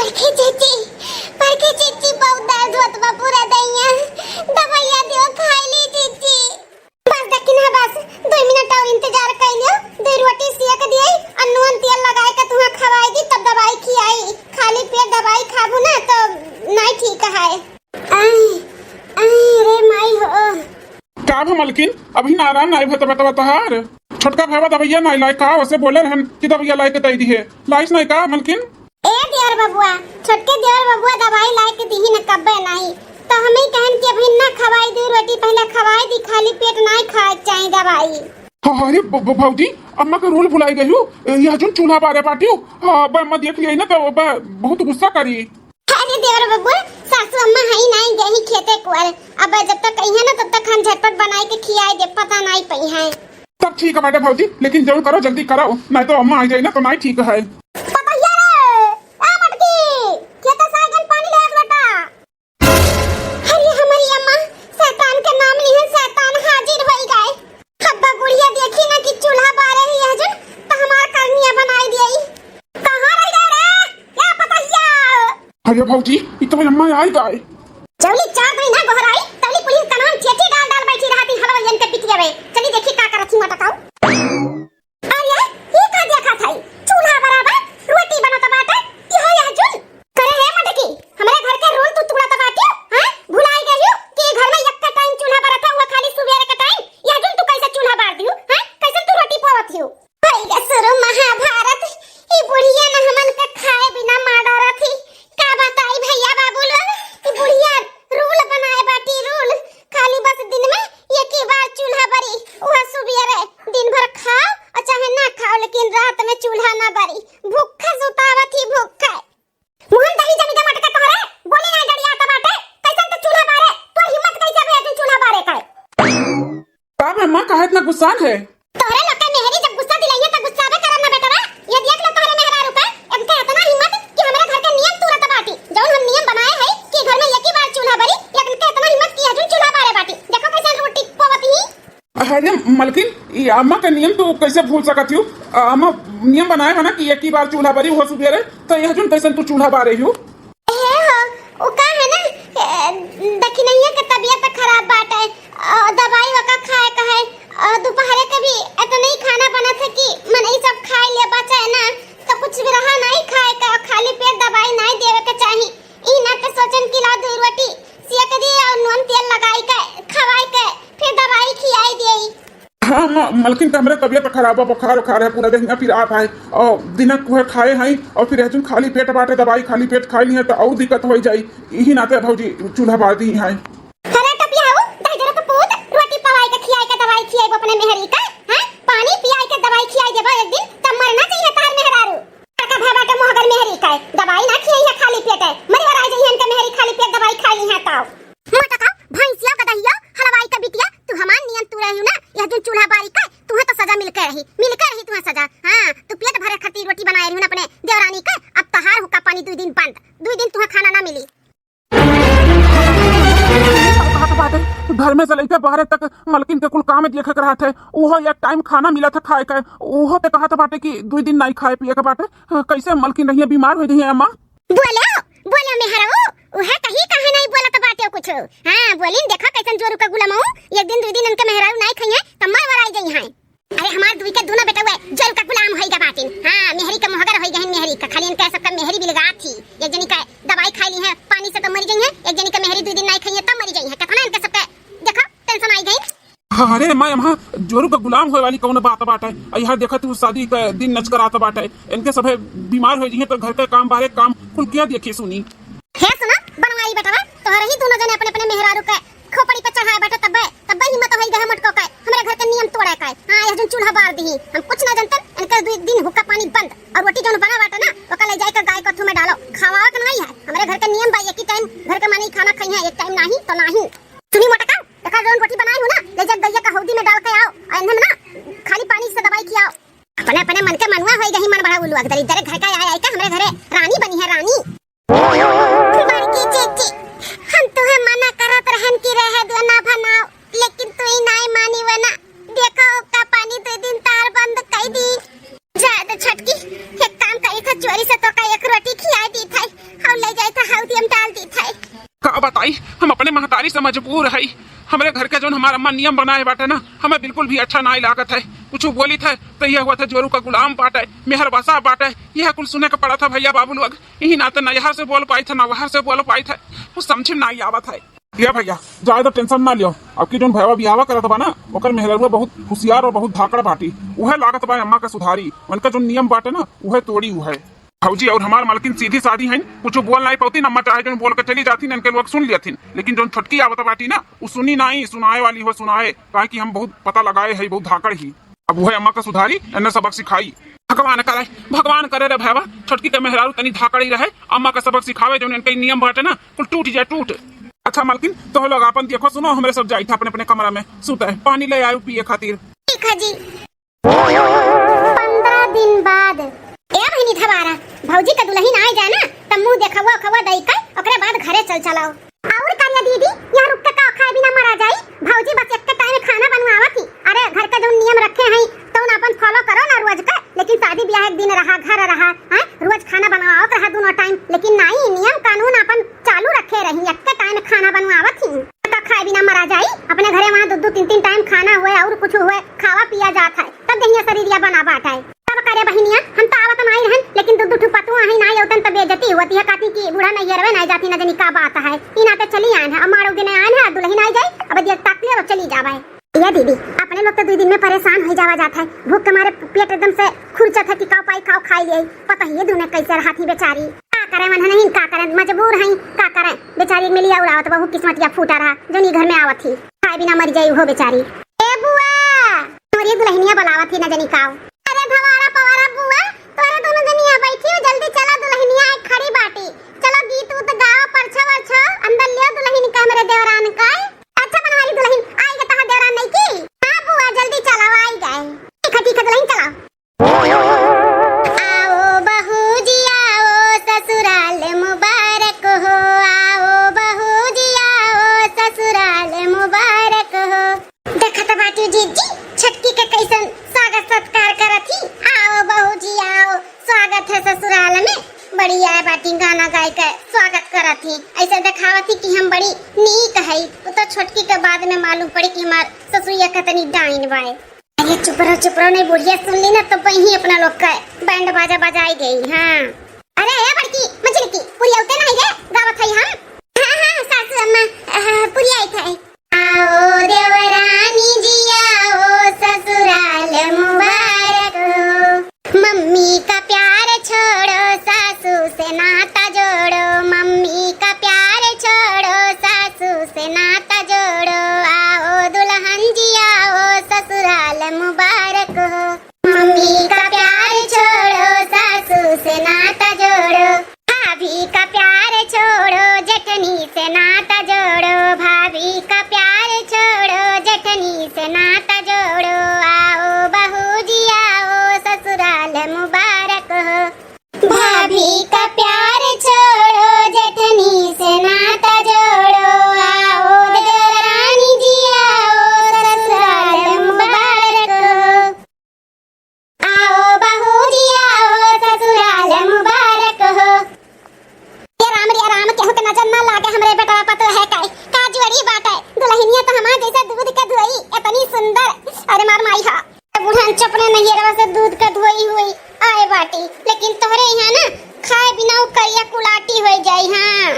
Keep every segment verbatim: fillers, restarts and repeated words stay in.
बड़की चीची, बड़की चीची, बहुत दर्द होत बा पूरा दहिया। दवाइया दियो, खाई ली चीची। बस देखी ना, बस दुई मिनट और इंतजार कर लियो। दुई रोटी सेक दिए और नून तेल लगाए के तुहा खवाई दी, तब दवाई खियाई। खाली पेट दवाई खाबू ना तो नहीं ठीक है। आई, आई रे माई हो। का भा मलकिन, अभी ना आराम नाई भा तबे तबे तोहार? छोटका भावा दवैया नाई लाए का? वैसे बोले रहन कि दवैया लाए के दई दिहे। लाइस नाई का मलकिन? ए देवर बबुआ, छोटके देवर बबुआ दवाई लाए के दिही न कब्बे नाई। तो हम ही कहन कि अभी ना खवाई दी, रोटी पहले खवाई दी, खाली पेट नाई खाए के चाही दवाई। हाँ, अरे ब-, ब-, भौजी, अम्मा के रूल भुलाई गई हूँ। यह जोन चूल्हा बारे बाटियो, हाँ, अब अम्मा देख लिया ना तो अब बहुत गुस्सा करी। अरे देवर बबुआ, सासू अम्मा हई नाई, गई खेते कुआर। अब जब तक अइहे ना, तब तक हम झटपट बनाई के खियाई दे, पता नाई पइहे। तब ठीक है बाटे भौजी, लेकिन जरूर करो, जल्दी करो, नहीं तो अम्मा आ जाई ना तो नाई ठीक है। पतहिया रे, ए मटकी, खेते से आइगन पानी ले आस बेटा। अरे हमारी अम्मा, शैतान के नाम लिहे, शैतान हाजिर होई गए। हब्बा बुढ़िया देखी ना कि चूल्हा बारे ही है जो, तो हमार करनिया बनाई दिए। कहाँ रह गए रे? क्या पतहिया? अरे भौजी, ई तो अम्मा आई गए। जौली चार दिन ना गोहराई, तौली पुलिस कनान ठेठी डाल डाल बैठी रहती हलवैयन के पिटिया रे। चली देखी का करत ही मटकाऊ। अरे, ई का देखत हई? चूल्हा बराबर रोटी बनत बाटे, इहो यह जुन। करे हे मटकी, हमरे घर के रूल तू तोड़त बाटियो, हैं? भुलाई गइयो कि घर में एक टाइम चूल्हा बरत है, वो खाली सुबेरे के टाइम। यह जुन तू कैसे चूल्हा बार दियो, हैं? कैसे तू रोटी पोवत हियो? भइल के शुरू महाभारत, ई बुढ़िया न हमन के खाए बिना मार डारत ही। का बताई भइया बाबू लोग, ई बुढ़िया रूल बनाए बाटी रूल, खाली बस दिन में एक ही बार चूल्हा बरी, उहे सुबेरे। दिन भर खाओ और चाहे ना खाओ, लेकिन रात में चूल्हा ना बरी। भूखा सुतावत ही भूखा। मुहन दही जमी दे मटका तोहरे, बोले ना डरिया त बाटे। कैसन त चूल्हा बारे, तोर हिम्मत कैसे भे तू चूल्हा बारे का? का भे माँ, काहे इतना गुस्सान है? तोहरे लोग के मेहरी जब गुस्सा दिलाइए त गुस्साबे करब ना बेटवा। ये देख लो तोहरे मेहरारू का, इनके इतना हिम्मत कि हमरे घर के नियम तूरत बाटी। जौन हम नियम बनाए है कि घर में एक ही बार चूल्हा बरी, इनके इतना हिम्मत कि अजुन चूल्हा बारे बाटी। देखो कैसन रोटी पोवत ही। अरे मलकिन, ई अम्मा के नियम तू कैसे भूल सकत हियो? अम्मा नियम बनाए है ना कि एक ही बार चूल्हा बरी, वो सुबेरे, तो यह जुन कैसन तू चूल्हा बारे हियो? हे हो, उ का है ना, ए, दखिनैया के तबियत खराब बाटे, अ, दवाई ओका खाए का है, अ, दोपहरे के भी इतना ही खाना बनत है कि मन ई सब खाए ले बचे ना, तो कुछ भी रहा नहीं खाए का, खाली पेट दवाई नहीं देवे के चाही। ई ना तो सोचन कि ला दू रोटी सेक दी और नून तेल लगाई के, खवाई के, फिर दवाई खियाई देई। हाँ, म-, मलकिन के हमरे तबियत खराब बा, बुखार उखार है, पूरा देहिया पिरात है, और दिना कुहे खाए हैं, और फिर हजून खाली पेट बाटे, दवाई खाली पेट खाई लिहे, तो और दिक्कत हो जाई। यही नाते भौजी चूल्हा बार दी हैं। अरे टपिया हो, दहिजरो के पूत, रोटी पवाई के खियाई के दवाई खियाई अपने मेहरी का, हैं? पानी पियाई के दवाई खियाई देबो एक दिन, तब मरना चाहिए तार मेहरारू। बड़का भा बाटे मोहगर मेहरी का, दवाई ना खियाई है खाली पेट, मरी वराई जाई इनके मेहरी खाली पेट दवाई खाई है तो। मोटका, भैंसिया गदहिया, हलवाई का बिटिया, तू हमार नियन तू रही ना, यह जो चूल्हा बारी का, तुहे तो सजा मिलके रही, मिलके रही तुहे सजा। हाँ, तू पेट भरे खातिर रोटी बनाए रही ना अपने देवरानी का, अब तहार हुक्का पानी दुई दिन बंद, दुई दिन तुहे खाना ना मिली। कहत बाटे, घर में से लेके बाहरे तक मलकिन के कुल काम देखे के रहत है, ओहो एक टाइम खाना मिलत है खाए के, ओहो ते कहत बाटे कि दुई दिन नहीं खाए पिए के बाटे। कैसे मलकिन रहिए, बीमार हो रही है अम्मा। बोलो, बोलो मेहरारू, उहे कही काहे नहीं बोलत बाटे कुछ। हाँ, बोलिन देखा कैसन जोरू का गुलाम हो, एक दिन दुई दिन इनके मेहरारू नहीं खाइए, तब मर वराई जाई हैं। अरे हमार दुई के दुनो बेटउए जोरू का गुलाम होई गा बाटिन। हाँ, मेहरी का मोहगर होई गहन मेहरी का, खाली इनके सबका मेहरी बिलगा थी। एक जनी का दवाई खाई ली है, पानी से तो मरी जाई है, एक जनी का मेहरी दुई दिन नहीं खाइए तब मरी जाई है। कितना इनके सबके देखा टेंशन आई गई। अरे माय, अम्मा जोरू का गुलाम होए वाली कौन बात बाटे? आ यहाँ देखा तू शादी का दिन नचकरात बाटे, इनके सभे बीमार हो जइहे तो घर का काम बाहरे काम कुल क्या देखी सुनी। हे सुना बनवाई बेटवा, तोहरे ही दोनों जने अपने अपने मेहरारू के खोपड़ी पे चढ़ाए बाटे, तब्बे तब्बे हिम्मत होई गए मोटको के हमरे घर के नियम तोड़े के। हाँ, यह जोन चूल्हा बार दी, हम कुछ ना जानते, इनके दुई दिन हुक्का पानी बंद, और रोटी जोन बना बाटे ना, ओका ले जाए के गाय कथू में डालो, खवावे के नहीं है। हमरे घर के नियम बा, एक ही टाइम घर के मानी खाना खाई है, एक टाइम नहीं तो नहीं। सुनी मोटका, देखा जौन रोटी बनाई हो ना, ले जा गैया का हौदी में डाल के आओ, और इन्हें ना खाली पानी से दवाई खियाओ। अपने अपने मन के मनुआ होई गही मन बड़ा उलुआ के दरी, तेरे घर का आए आए के हमरे घरे रानी बनी है रानी। बड़की चीची, हम तुहे मना करत रहन कि रहे दो ना बनाओ, लेकिन तू ही नाई मानी वना। देखो ओका पानी दो दिन तार बंद कर दी। जा दे छोटकी, एक काम करी था, चोरी से तोका एक रोटी खिया दी था। मजबूर है। हमरे घर के जौन हमार अम्मा नियम बनाए बाटे ना, हमें बिल्कुल भी अच्छा नाई लागत है। कुछ बोली थे तो यह हुआ था जोरू का गुलाम बाटे, मेहर बसा बाटे, यह कुल सुने के पड़ा था भैया बाबू लोग। यही नाते ना यहाँ से बोल पाई थे, ना वहाँ से बोल पाई थे, कुछ समझ में नाई आवत है। ये भैया, ज्यादा टेंशन ना लियो। अब की जौन भैया बियाह करत बा ना, ओकर मेहररुआ बहुत होशियार और बहुत धाकड़ बाटी। उहे लागत बा अम्मा के सुधारी, उनका जौन नियम बाटे ना, उहे तोड़ी उहे। भौजी और हमार मालकिन सीधी साधी हैं, कुछ बोल नाई पौती, अम्मा चाहे जौन बोल के चली जाती, इनके लोग सुन लियथिन। लेकिन जौन छोटकी आवत बाटी ना, उ सुनी नाई, सुनाए वाली हो सुनाए, काहे कि हम बहुत पता लगाए है, बहुत धाकड़ ही। अब उहे अम्मा का सुधारी, एन्ने सबक सिखाई। भगवान करे, भगवान करे रे भैया, छोटकी के मेहरारू तनी धाकड़ी रहे, अम्मा का सबक सिखावे, जौन इनके नियम बाटे ना, कुल टूट जाए, टूट। अच्छा मालकिन, तो लोग आपन देखो सुनो, हमरे सब जाई था अपने अपने कमरा में सूते, पानी ले आयु पिए खातिर। ठीक है जी। पन्द्रह दिन बाद। ए बहिनी धबारा, भौजी का दुलहिन आइ जाए ना, तब मुँह देखौआ उखौआ दई के ओकरे बाद घरे चल चलाओ। और का रे दीदी, यहाँ रुक के का खाए बिना मरा जाई? भौजी बस एक टाइम खाना बनवावत ही। अरे घर के जौन नियम रखे हैं तौन अपन फॉलो करो ना रोज के, लेकिन शादी ब्याह एक दिन रहा, घर रहा, हैं? रोज खाना बनवावत रहा दोनों टाइम, लेकिन नाई नियम कानून अपन चालू रखे रही, एक टाइम खाना बनवावत ही। का खाए बिना मरा जाई? अपने घरे वहाँ दो दो तीन तीन टाइम खाना हुए और कुछ हुए खावा पिया जात है, तब देहिया शरीरिया बना बात है। तब करे बहिनिया, हम तो आवत नाई रहन, लेकिन दू दू ठो पतुआ हैं, नाई औतन त बेइज्जती होती है, कहती कि बूढ़ा नैहरवे नाई जाती, न जानी का बात है। ई नाते चली आयन है, अम्मा आड़ो दिन आयन है, दुलहिन आई जाई, अब देख ताक ले, अब चली जावे। ये दीदी, अपने लोग तो दुई दिन में परेशान हो जावा जात है, भूख के मारे पेट एकदम से खुरचत है कि काव पाई काव खाई ले, पता ही है दुने कैसे रहत ही बेचारी। का करे मन नहीं, का करे, मजबूर हैं, का करे, बेचारी मिली और आवत बहू किस्मतिया फूटा रहा, जो नी घर में आवत ही, खाए बिना मर जाई हो बेचारी। ए बुआ, तोरी दुलहिनिया बुलावत ही, न जानी काव। अरे भवारा पवारा बुआ, तोरे दोनों जनिया बैठी हो, जल्दी चला, दुलहिनिया एक खड़ी बाटी। चलो गीत उत गाओ, परछो वरछो, अंदर लियो दुलहिन के, हमरे देवरान के। अच्छा बनवारी दुलहिन, आई गए तहार देवरान नहीं की? हाँ बुआ, जल्दी चलाओ, आई गए। ठीक है, ठीक है दुलहिन, चलाओ। आओ बहू जी आओ, ससुराल मुबारक हो, आओ बहू जी आओ, ससुराल मुबारक हो। देखत बाटी जीजी, छोटकी के कैसन स्वागत सत्कार करत ही। आओ बहू जी आओ, स्वागत है ससुराल में। बढ़िया है बाटी, गाना गाय के स्वागत करत ही, ऐसे देखावत ही कि हम बड़ी नीक है। वो तो छोटकी के बाद में मालूम पड़ी कि हमार ससुरिया कितनी डाइन बाय। अरे चुप रहो, चुप रहो, नहीं बुढ़िया सुन ली ना तो वही अपना लोग का बैंड बाजा बजाई गई। हाँ, अरे ए बड़की मझिलकी, पुरिया उते नहीं रे, गावत है हम। हाँ हाँ सासू अम्मा, हाँ, पुरिया आई था। आओ देवरानी जी आओ, ससुराल मुबारक हो। मम्मी का प्यार छोड़ो, सासू से नाता जोड़ो। मम्मी का प्यार छोड़ो, सासू से नाता जोड़ो। आओ दुलहन जी आओ, ससुराल मुबारक हो। मम्मी का प्यार छोड़ो, सासू से नाता जोड़ो। भाभी का प्यार छोड़ो, जेठनी से नाता जोड़ो। भाभी का प्यार छोड़ो, जेठनी से नाता जोड़ो। आओ बहू जी आओ, ससुराल मुबारक हो। भाभी का प्यार छोड़ो, जेठनी से नाता जोड़ो। आओ देवरानी जी आओ, ससुराल मुबारक हो। आओ बहू जी आओ, ससुराल मुबारक हो। ये राम रे राम, केहू के नजर ना लागे हमरे बेटवा पतोह है काई। का जुअड़ी बाटे, दुलहिनिया तो हमार जैसे दूध के धोई, इतनी सुंदर। अरे मार माई हा। बुढ़न चपने नैहरवा से दूध के धोई हुई आए बाटी, लेकिन तोहरे यहाँ ना खाए बिना उ करिया कुलाटी हो जाई। हाँ,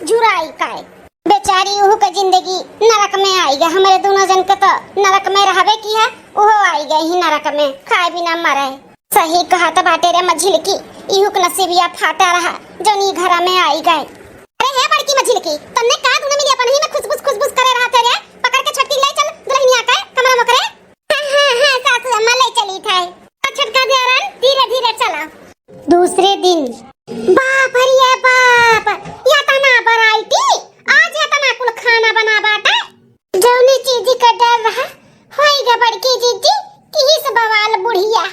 झुराई काई। बेचारी उहू के जिंदगी नरक में आई गए, हमरे दोनों जन के तो नरक में रहबे की है, उहो आई गए ही नरक में, खाए बिना मरे। सही कहत बाटे रे मझिलकी, इहू के नसीबिया फाटा रहा, जौन ई घरा में आई गए। अरे हे बड़की मझिलकी, तन्ने का दुनो मिली अपन ही में खुसबुस खुसबुस करे रहा थे रे? पकड़ के छोटकी ले चल दुलहिनिया के कमरा में करे। हाँ, हाँ, हाँ, सासू अम्मा ले चली थे। तो छोटका देवरान, धीरे धीरे चला। दूसरे दिन। बाप रे बाप, या तना variety, आज या तना कुल खाना बना बाटे। जौने चीजी का डर रहा, होई गा बड़की जीजी कि ही से बवाल बुढ़िया।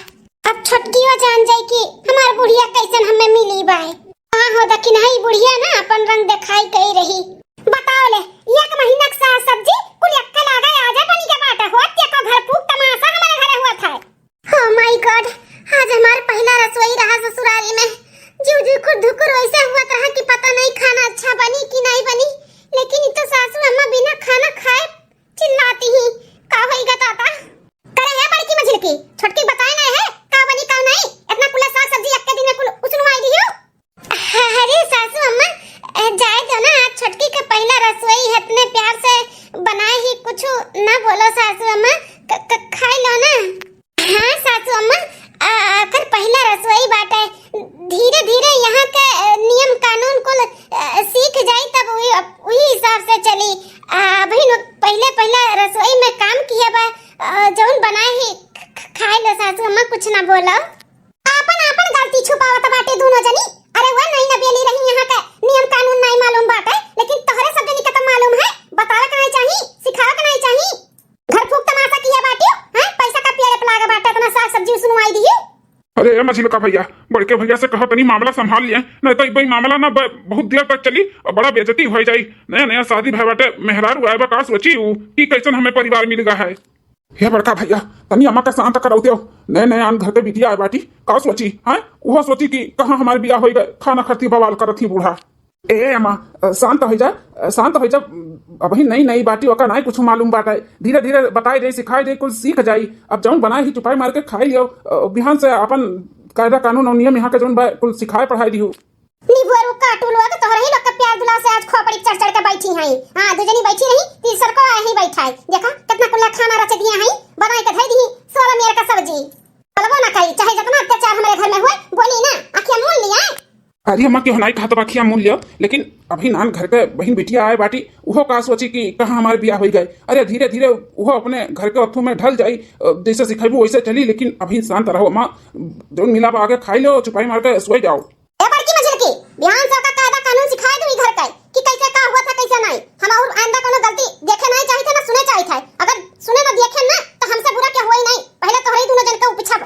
अब छोटकियो जान जाई कि हमार बुढ़िया कैसन हमें मिली बाय। हाँ हो दखिन, हई बुढ़िया ना अपन रंग देखाई गई रही। बताओ ले, एक महीना के साग सब्जी कुल यक्का लागा आजा बनी के बाटे होत, देखो घर फूक तमाशा हमारे घरे हुआ था। Oh my God, आज हमार पहला रसोई रहा ससुरारी में। जिउ जिउ खुद धुकुर वैसे हुआ रहा कि पता नहीं खाना अच्छा बनी कि नहीं बनी, लेकिन इ तो सासू अम्मा बिना खा वही इतने प्यार से बनाए ही, कुछ ना बोलो सासू अम्मा, क-, क-, खाई लो ना। हाँ सासू अम्मा, आ, आखिर पहिला रसोई बाटे, धीरे धीरे यहाँ के, अ, नियम कानून कुल, अ, सीख जाई, तब वही, वही हिसाब से चली। आ, अभी न पहिले पहिला रसोई में काम किया बा, अ, जौन बनाए ही ख-, ख-, खाए लो सासू अम्मा, कुछ ना बोलो। आपन, आपन गलती छुपावत बाटे दूनो जनी। अरे वो नहीं नबेली रही, यहाँ के नियम कानून नहीं मालूम बाटे, लेकिन तोहरे सब जनी के तो मालूम है। बतावे के नहीं चाही, सिखावे के नहीं चाही। घर फूक तमाशा किया बाटियो, हैं? पैसा का पेड़े पे लागे बाटे, इतना साग सब्जी उसनुआई दिही। अरे ए मझिलका भैया, बड़के भैया से कहो तनी मामला संभाल लिए, नहीं तो ई मामला ना ब-, बहुत देर तक चली और बड़ा बेइज्जती हो जाई। नया नया शादी भय बाटे, मेहरारू आए बा, का सोची ऊ कि कैसन हमें परिवार मिल गया है। हे बड़का भैया, तनी अम्मा के शांत कराउ दियो। नए नए आन घर के बिटिया आए बाटी, का सोची, हैं? उहो सोची कि कहाँ हमार बियाह होई गए, खाना खरती बवाल करत ही बूढ़ा। ए अम्मा, अ, शांत हो जा, अ, शांत हो जा। अबही नई नई बाटी, ओका नाई कुछ मालूम बाटे। धीरे धीरे बताई जाई, सिखाई जाई, कुल सीख जाई। अब जौन बनाए ही चुपाई मार के खाई लियो, अ, बिहान से अपन कायदा कानून और नियम यहाँ के जौन बा, कुल सिखाए पढ़ाई दियो। निबुअरू काटू लोग, तोहरे ही लोग के प्यार दुलार से आज खोपड़ी चढ़ चढ़ के बैठी हैं। हाँ, दू जनी बैठी रही, तीसर को यहीं बैठा है। देखा, कितना कुल्ला खाना रच दिया है, बनाई के धई दी, सोला मेर का सब्जी। बोलबो ना करी, चाहे जितना अत्याचार हमारे घर में हुए, बोली ना, आँखिया मून लिया। अरे अम्मा, केहू नाई कहत बा आँखिया मून लियो, लेकिन अभी नान घर के बहिन बिटिया आए बाटी, उहो का सोची कि कहाँ हमार बियाह होई गए। अरे धीरे धीरे उहो अपने घर के अथू में ढल जाई, अ, जैसे सिखाइबू वैसे चली, लेकिन अभी शांत रहो अम्मा, जौन मिला बा आगे खाई लो, चुपाई मार के सोई जाओ। ए बड़की मझिलकी, बिहान से ओका कायदा कानून सिखाए दू ई घर के कि कैसे का हुआ था, कैसे नहीं। हम और आइंदा कोनो गलती देखे नहीं चाहिए थे, ना सुने चाहिए थे। अगर सुने ना देखे ना, तो हमसे बुरा क्या हुआ ही नहीं। पहले तोहरे ही दोनों जन के पूछब।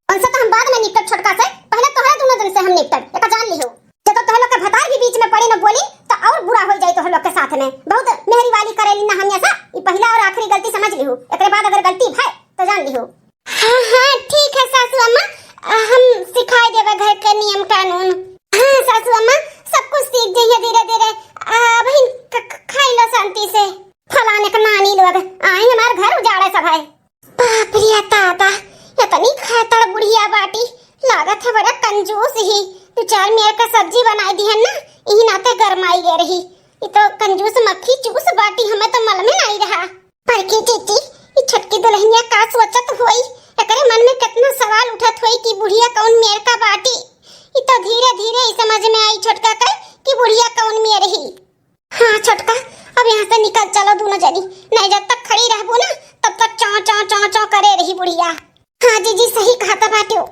उनसे तो हम बाद में निपटब छोटका से, पहले तोहरे दोनों जन से हम निपटब। एका जान लिहो, जब तो तोहरे लोग के भतार भी बीच में पड़ी ना बोली, तो और बुरा हो जाए तोहरे लोग के साथ में। बहुत मेहरी वाली करेली ना हमेशा। ई पहला और आखिरी गलती समझ लिहो, एकरे बाद अगर गलती भय तो जान लिहो। हाँ, हाँ, ठीक है सासू अम्मा, हम सिखाए देबे घर के नियम कानून। हाँ सासू अम्मा, सब कुछ सीख जइहे धीरे धीरे। आ, अभी क-, क-, खाई लो शांति से। फलाने के नानी लोग आई हमार घर उजाड़े सब है। बाप रे दादा, इतनी खातड़ बुढ़िया बाटी, लागत है बड़ा कंजूस ही। दो चार मेर का सब्जी बनाई दिहन ना, इही नाते गरमाई गए रही। ये तो कंजूस मक्खी चूस बाटी, हमें तो मल में नहीं रहा। बड़की जीजी, ई छोटकी दुल्हनिया का सोचत होई? एकरे मन में कितना सवाल उठत होई कि बुढ़िया कौन मेर का बाटी। ई तो धीरे धीरे ही समझ में आई छोटका के कि बुढ़िया कौन मेर ही। हाँ छोटका, अब यहाँ से निकल चलो दोनों जनी, नहीं जब तक खड़ी रहबू ना तब तक चौं चौं चौं चौं करे रही बुढ़िया। हाँ जीजी, सही कहत बाटियो।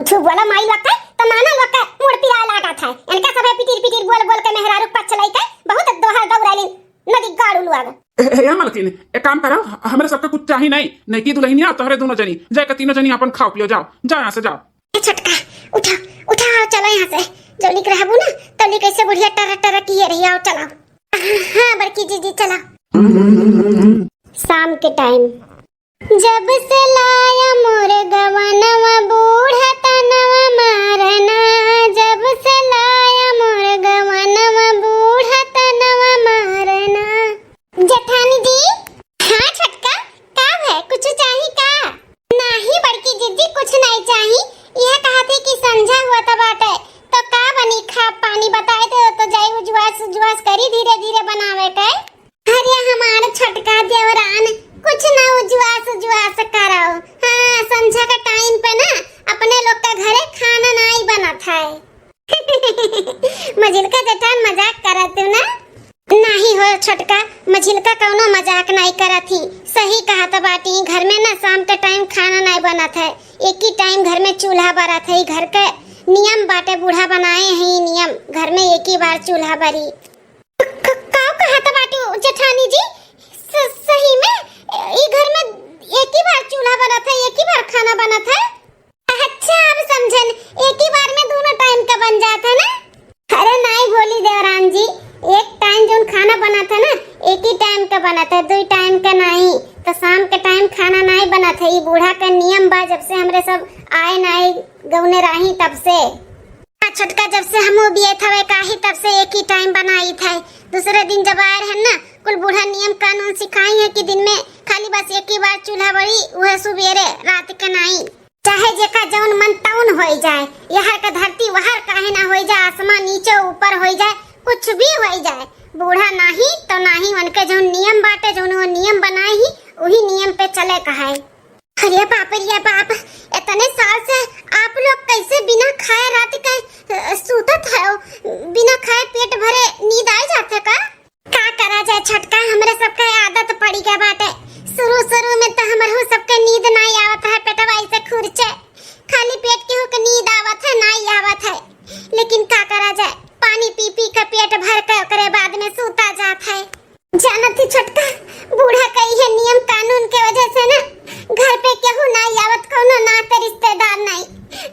झूठ बोला माई लोग के, तो नाना लोग के मुड़ पिराए लागत है। इनका सब है पिटिर पिटिर बोल बोल के मेहरारू पक्ष लइके बहुत दोहर दौड़ाली नदी गाड़ू लोग। ए, ए, ए, मलकिन, एक काम करो, हमरे सबके कुछ चाही नहीं, नइकी दुल्हनिया तोहरे दोनों जनी, जाके तीनों जनी अपन खाओ पियो, जाओ, जाओ यहाँ से जाओ। ए छोटका, उठा, उठा, चलो यहाँ से। जौलिक रहबू ना, तौलिक ऐसे बुढ़िया टर टर किए रही, आओ चलो। हाँ, बड़की जीजी चलो। शाम के टाइम। जब से लाया मोर गवनवा बूढ़ा तनवा मारना, जब से लाया मोर गवनवा बूढ़ा तनवा मारना। जेठानी जी। हाँ छोटका, का है, कुछ चाही का? नाही बड़की जिज्जी, कुछ नहीं चाही। यह कहा थी कि संझा हुआ था बाटे, तो का बनी खा पानी बताए थे, तो जाई उजवास उजवास करी धीरे धीरे बनावे के। अरे हमार छोटका देवरान, कुछ ना उजवास उजवास करो। हाँ, संझा के टाइम पे ना अपने लोग के घरे खाना नाई बनत है। मझिलका जेठान मजाक करत तू ना? नाही हो छोटका, मझिलका कौनो मजाक नाई करत ही। सही कहत बाटी, घर में ना शाम के टाइम खाना नाई बनत है, एक ही टाइम घर में चूल्हा बरत है। घर के नियम बाटे, बूढ़ा बनाए हैं नियम, घर में एक ही बार चूल्हा बरी। क-, क-, का कहत बाटू जेठानी जी? स-, सही में ई घर में एक ही बार चूल्हा बनत है, एक ही बार खाना बनत है। अच्छा, अब समझन, एक ही बार में दोनों टाइम का बन जात है ना? अरे नाई भोली देवरान जी, एक टाइम जौन खाना बनत है ना, एक ही टाइम का बनत है, दो टाइम का नाई। तो शाम के टाइम खाना नाई बनत है, ई बूढ़ा का नियम बा, जब से हमरे सब आए नाई गौने राही तब से। आ छोटका, जब से हमहू बियत हवे काही, तब से एक ही टाइम बनाई थे। दूसरे दिन जब आए रहन ना, कुल बूढ़ा नियम कानून सिखाई है कि दिन में खाली बस एक ही बार चूल्हा बरी, वह सुबेरे, रात के नाई। चाहे जेका जौन मन तौन होई जाए, यहर के धरती वहर काहे ना होई जाए, आसमान नीचे ऊपर होई जाए, कुछ भी होई जाए, बूढ़ा नाही तो नाही, उनके जौन नियम बाटे, जौन वो नियम बनाए ही, उही नियम पे चले का है। अरे बाप रे बाप, इतने साल से आप लोग कैसे बिना खाए रात के, अ, सूतत हो? बिना खाए पेट भरे नींद आ जात है का? का करा जाए छोटका, हमरे सबके आदत पड़ी गया बाटे। शुरू शुरू में तो हमरहू सबके नींद नाई आवत है, पेटवा ऐसे खुरचे, खाली पेट केहू के नींद आवत है, नाई आवत है, लेकिन का करा जाए, पानी पी पी के पेट भर के ओकरे बाद में सूता जात है। जानत ही छोटका, बूढ़ा कही है नियम कानून के वजह से ना घर पे केहू नाई आवत, कौनो नाते रिश्तेदार नाई,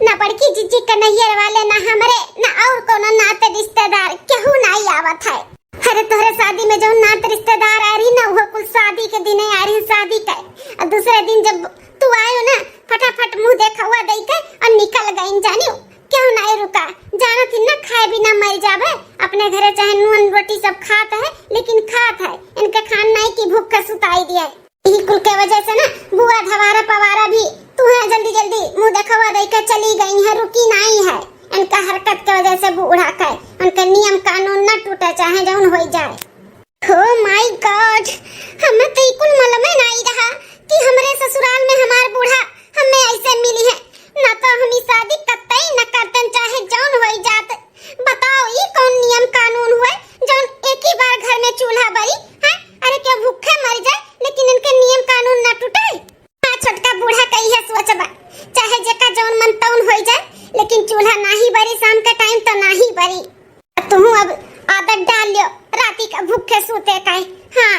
ना बड़की जीजी के नैयर वाले, ना हमरे, ना और कौनो नाते रिश्तेदार, केहू नाई आवत है। अरे तोहरे शादी में जौन नात रिश्तेदार आ रही ना, वो कुल शादी के दिने आ रही, शादी के। और दूसरे दिन जब तू आयो ना, फटाफट मुंह देखौआ दई के और निकल गईन, जानियो, क्यों ना रुका। जानत ही ना, खाए बिना मर जाबे। अपने घरे चाहे नून रोटी सब खात है, लेकिन खात है, इनके खान नाई की भूख के सुताई दिए। यही कुल के वजह से ना बुआ धवारा पवारा भी तू है जल्दी जल्दी मुंह देखौआ दई के चली गई है, रुकी नाई है। इनका हरकत के वजह से बूढ़ा के उनके नियम कानून ना टूटे, चाहे जौन होई जाए। Oh my God, हमें तो ई कुल मालूम ही नाई रहा कि हमरे ससुराल में हमार बूढ़ा हमें ऐसे मिली है। ना तो हम ई शादी कतई न करतन, चाहे जौन होई जात। बताओ, ई कौन नियम कानून हुए जौन एक ही बार घर में चूल्हा बरी है? अरे, क्या भूखे मर जाए लेकिन इनके नियम कानून ना टूटे? हाँ, छोटका बूढ़ा कही है सोचबा, चाहे जेका जौन मन तौन होई जाए, लेकिन चूल्हा नाही बरी शाम के टाइम तो नाही बरी। तुहू अब आदत डाल लियो राती का भूखे सूते का। हाँ,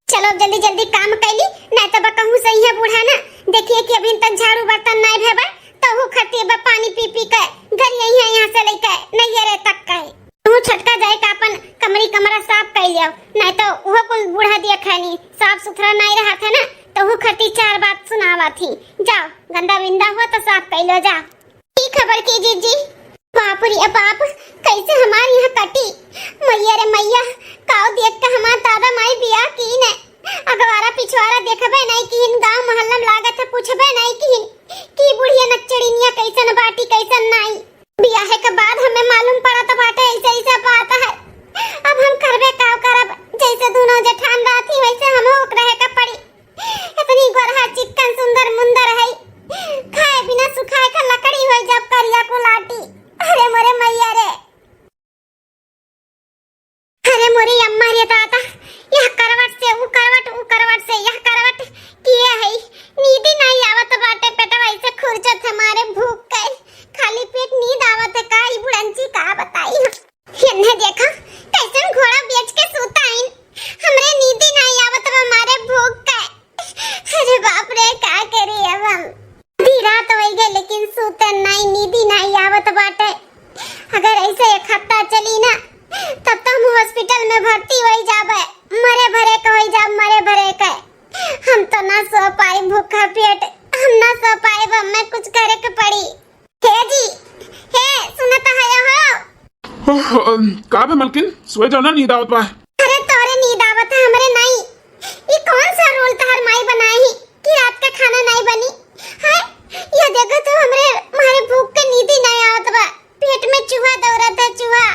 चलो अब जल्दी जल्दी काम कैली, नहीं तो बकहू सही है बूढ़ा ना। देखिए कि अभी तक झाड़ू बर्तन नहीं भेबा, तो हु खती बा पानी पी पी के घर यही है, यहाँ से लेके नैयरे तक का है। तू छोटका जाए का अपन कमरी कमरा साफ कर लियो, नहीं तो वो कुल बूढ़ा दिया खानी साफ सुथरा नहीं रहा था ना, तो वो खती चार बात सुनावा थी। जाओ, गंदा विंदा हुआ तो साफ कर लो, जाओ। ठीक है बड़की जीजी। बाप रे बाप, कैसे हमार यहाँ कटी। मैया रे मैया, काव देख के हमार दादा माई बियाह की ने। अगवारा पिछवारा देखबे नहीं किहिन, गांव मोहल्ला में लागत है पूछबे नहीं किहिन कि बुढ़िया नक्चड़िनिया कैसन बाटी कैसन नाई। बियाहे के बाद हमें मालूम पड़त बाटे ऐसे ऐसे बात है। अब हम करबे का करब, जैसे दोनों जेठान रहती वैसे हमहू के रहे के पड़ी। इतनी गोरहा चिक्कन सुंदर मुंदर है, खाए बिना सुखाए का लकड़ी हो जब करिया कुलाटी। अरे मोरे मैया रे। अरे मोरी अम्मा रे दादा, यह करवट से ऊ करवट, ऊ करवट से यह करवट किए है। नींदी नहीं आवत बाटे, पेटवा ऐसे खुरचत हमारे भूख के। खाली पेट नींद आवत है का, ई बुढ़ंची का बताई हम। एन्ने देखा, कैसन घोड़ा बेच के सूता आइन। हमरे नींदी नहीं आवत बा मारे भूख के। अरे बाप रे, का करी अब हम? आधी रात होई गए, लेकिन सूते नहीं, नींदी नहीं आवत बाटे। अगर ऐसे एक हफ्ता चली ना, तब तो हम हॉस्पिटल में भर्ती होई जाबे, मरे भरे के होई जाब, मरे भरे के। हम तो ना सो पाई भूखा पेट, हम ना सो पाई, अब हमें कुछ करे के पड़ी। हे जी, हे, सुनत हया हो? ओह, अम, का बे मलकिन, सोए जाओ ना, नींद आवत बा। अरे तोरे नींद आवत है, हमरे नहीं। ई कौन सा रूल तहर माई बनाए ही कि रात का खाना नहीं बनी? हाय, यह देखो तो हमरे, हमारे भूख के नींदी नहीं आवत बा। पेट में चूहा दौड़त है, चूहा।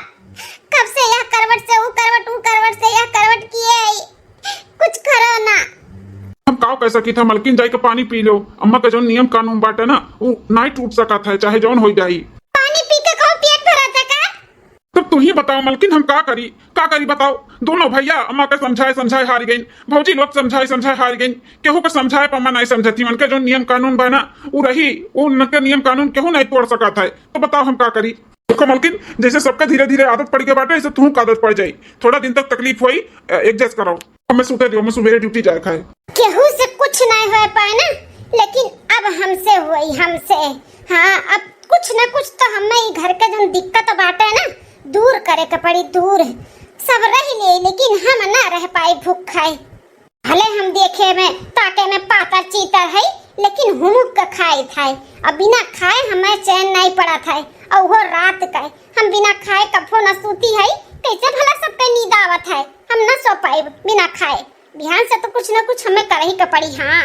कब से यह करवट से ऊ करवट, ऊ करवट से यह करवट किए है। कुछ करो ना। हम काव कह सकी था मलकिन, जाई के पानी पी लो। अम्मा का जौन नियम कानून बाटे ना, ऊ नाई टूट सकत है, चाहे जौन होई जाई। पानी पी के कहूँ पेट भरत है का? तब तू ही बताओ मलकिन, हम का करी, का करी बताओ। दोनों भैया अम्मा के समझाए समझाए हार गइन, भौजी लोग समझाए समझाए हार गइन, केहू के समझाए पर अम्मा नहीं समझती। उनके जौन नियम कानून बा ना, ऊ रही, उनके नियम कानून केहू नहीं तोड़ सकत है। तो बताओ हम का करी? देखो मलकिन, जैसे सबका धीरे धीरे आदत पड़ गया बाटे, ऐसे तू का आदत पड़ जाई। थोड़ा दिन तक तकलीफ होई, एडजस्ट करो। हमें सूते दियो, हमें सुबेरे ड्यूटी जाए खाए। केहू से कुछ नहीं हो पाए ना, लेकिन अब हमसे हुई, हमसे। हाँ, अब कुछ ना कुछ तो हमें ई घर के जौन दिक्कत बाटे ना, दूर करे के पड़ी, दूर। सब रह ले, लेकिन हम ना रह पाए भूख खाए। भले हम देखे में, ताके में पातर चीतर है, लेकिन हुमुक के खाए था। अब बिना खाए हमें चैन नहीं पड़ा था, और वो रात का। हम बिना खाए कफो न सूती है, कैसे भला सबके नींद आवत है? हम न सो पाइब बिना खाए। बिहान से तो कुछ न कुछ हमें करही के पड़ी। हाँ,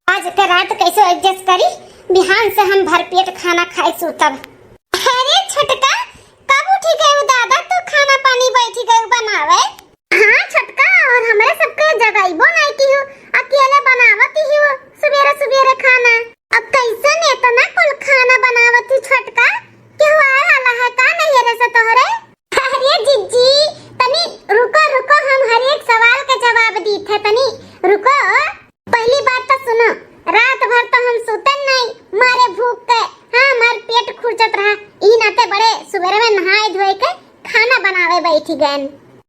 आज के रात कैसे एडजस्ट करी, बिहान से हम भरपेट खाना खाए सूतब। अरे छोटका, कब उठी गए दादा, तू खाना पानी बैठी गए बनावे? बैठी गएन।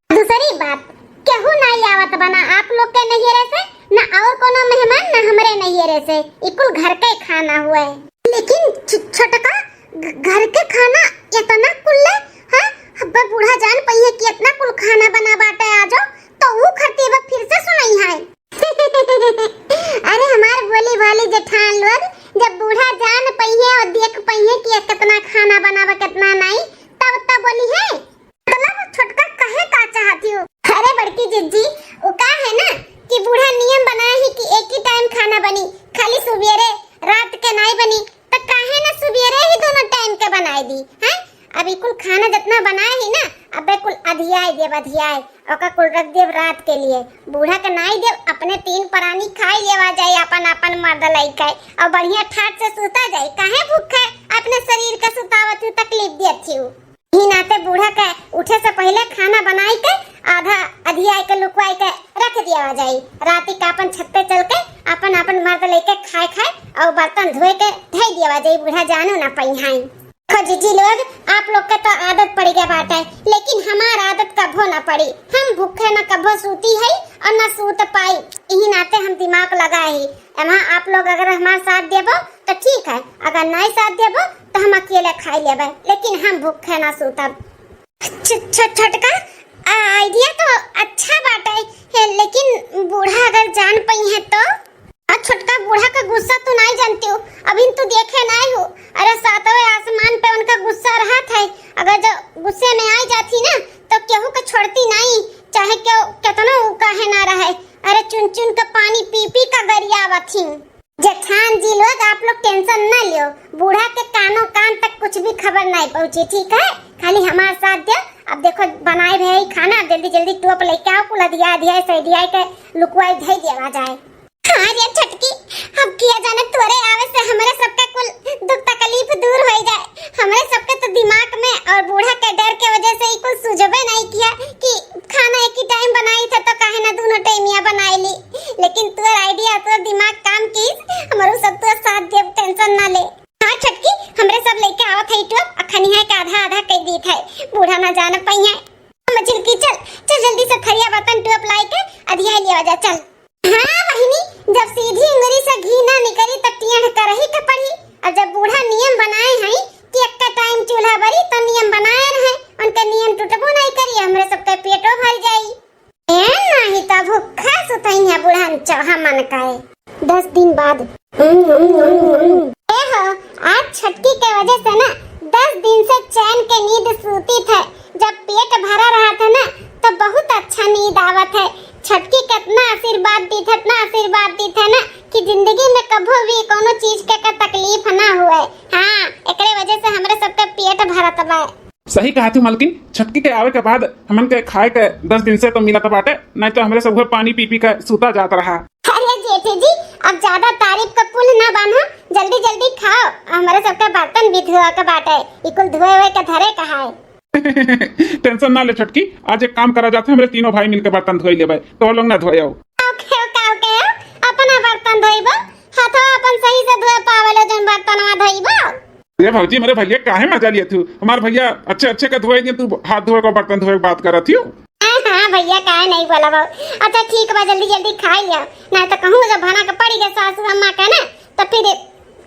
दूसरी बात, केहू नाई आवत बा, ना आप लोग के नैहरे से, ना और कोनो मेहमान, ना हमरे नैहरे से। ई कुल घर के खाना हुए। लेकिन छ-, छोटका, घ-, घर के खाना इतना कुल ले, हाँ? अब बूढ़ा जान पइहे कि इतना कुल खाना बना बाटे आजो, तो ऊ खरतीबा फिर से सुनइहैं। अरे हमार भोली भाली जेठान लोग, जब बूढ़ा जान पइहे और देख पइहे कि कितना खाना बनावा, कितना नाई, तब, तब बोलिहैं। मतलब छोटका कहे का चाहत हो? अरे बड़की जिज्जी, उ का है ना कि बूढ़ा नियम बनाए ही कि एक ही टाइम खाना बनी, खाली सुबेरे, रात के नाई बनी, त काहे ना सुबेरे ही दोनों टाइम के बनाए दी, हैं? अब ई कुल खाना जितना बनाए ही ना, अबे कुल अधियाए देब, अधियाए, ओका कुल रख देब रात के लिए। बूढ़ा के नाई देब, अपने तीन प्राणी खाई लेवा जाए, अपन अपन मर्द लइके, और बढ़िया ठाट से सुता जाए। काहे भूखे अपने शरीर का सुतावत हूँ, तकलीफ देत हूँ? ही नाते बूढ़ा के उठे से पहिले खाना बनाई के आधा अधियाए के लुकवाई के रख दिया जाई। राती का अपन छत पे चल के अपन अपन मर्द लेके खाए खाए और बर्तन धोए के धई दिया जाई, बूढ़ा जानू ना पइहैं। खो जीजी लोग, आप लोग के तो आदत पड़ गया बाटे, लेकिन हमार आदत कभो ना पड़ी। हम भूखे ना कभो सूती है और ना सूत पाई। यही नाते हम दिमाग लगाए ही। एमा आप लोग अगर हमार साथ देबो तो ठीक है, अगर नहीं साथ देबो तो हम अकेले खाई लेबे, लेकिन हम भूखे ना सूतब। छ-, छ-, छोटका, आ, idea तो अच्छा बाटे, हे, लेकिन बूढ़ा अगर जान पइहे तो? आ छोटका, बूढ़ा का गुस्सा तू नाई जानती हो, अभी तू देखे नाई हो। अरे सातवें आसमान पे उनका गुस्सा रहत है, अगर जो गुस्से में आई जाती ना तो केहू के छोड़ती नाई, चाहे केहू केतनो उ काहे ना रहे। अरे चुन चुन के पानी पी पी का गरियावत ही। जेठान जी लोग, आप लोग tension ना लियो, बूढ़ा के कानो कान तक कुछ भी खबर नहीं पहुँची, ठीक है? खाली हमार साथ दे। अब देखो, बनाए भे ही खाना, अब जल्दी जल्दी टोप लेके आओ, कुल अधिया अधिया सैदिया के लुकवाई धई देवा जाए। हाँ रे छोटकी, अब किया जाने तोरे आवे से हमरे सबके कुल दुख तकलीफ दूर हो जाए। हमरे सबके तो दिमाग में और बूढ़ा के डर के वजह से ही कुछ सुझबे नहीं किया कि खाना एक ही टाइम बनाई थे तो काहे ना दोनों टाइमिया बनाए ली। लेकिन तोर idea, तोर दिमाग काम कीस, हमरो सब तोर साथ देब, tension ना ले। हाँ छोटकी, हमरे सब लेके आवत है टोप, अखनी है के आधा आधा कई दीत है, बूढ़ा ना जान पइहे। मझिलकी चल, चल जल्दी से थरिया बर्तन टोप लाई के अधिया लिया जा, चल। हाँ बहिनी, जब सीधी उंगली से घी ना निकली तो टेढ़ करही के पड़ी। और जब बूढ़ा नियम बनाए हैं कि एक टाइम चूल्हा बरी तो नियम बनाए रहे, उनके नियम टूटबो नहीं करी, हमरे सबके पेटो भर जाई। ए नाही त भूखा सुतइया बुढ़न चौहा मन काए। दस दिन बाद। ए हो, आज छटकी के वजह से ना दस दिन से चैन के नींद सूती थे। जब पेट भरा रहा था ना तो बहुत अच्छा नींद आवत है। छटकी कितना आशीर्वाद दी थे, इतना आशीर्वाद दी थे ना कि जिंदगी में कभो भी कोनो चीज के का तकलीफ ना हुए। हाँ, एकरे वजह से हमरे सबके पेट भरत बा। सही कहा थी मलकिन, छटकी के आवे के बाद हमन के खाए के दस दिन से तो मिलत बाटे, नहीं तो हमरे सब उहे पानी पी पी के सूता जात रहा। अरे जेठे जी, अब ज्यादा तारीफ का पुल ना बांधो, जल्दी जल्दी खाओ, हमरे सबके बर्तन भी धोआ के बाटे, ई कुल धोए हुए के धरे कहाए। Tension ना ले छटकी, आज एक काम करा जात है, हमरे तीनों भाई मिलके बर्तन धोई लेबे, तो लोग ना धोए हो। ओके, ओके, ओके, अपना बर्तन धोइबो, हाथवा अपन सही से धोए पावेले जौन बर्तनवा धोइबो। ए भौजी, मेरे भैया काहे मजा लिया तू? हमार भैया अच्छे अच्छे के धोए दिए, तू हाथ धोए को बर्तन धोए के बात करत हियो। हाँ, हाँ, भैया काहे नहीं बोला बाबू। अच्छा ठीक बा, जल्दी जल्दी खाई लिया, नहीं तो कहूँ जब भना के पड़ी गए सासू अम्मा के ना, तो फिर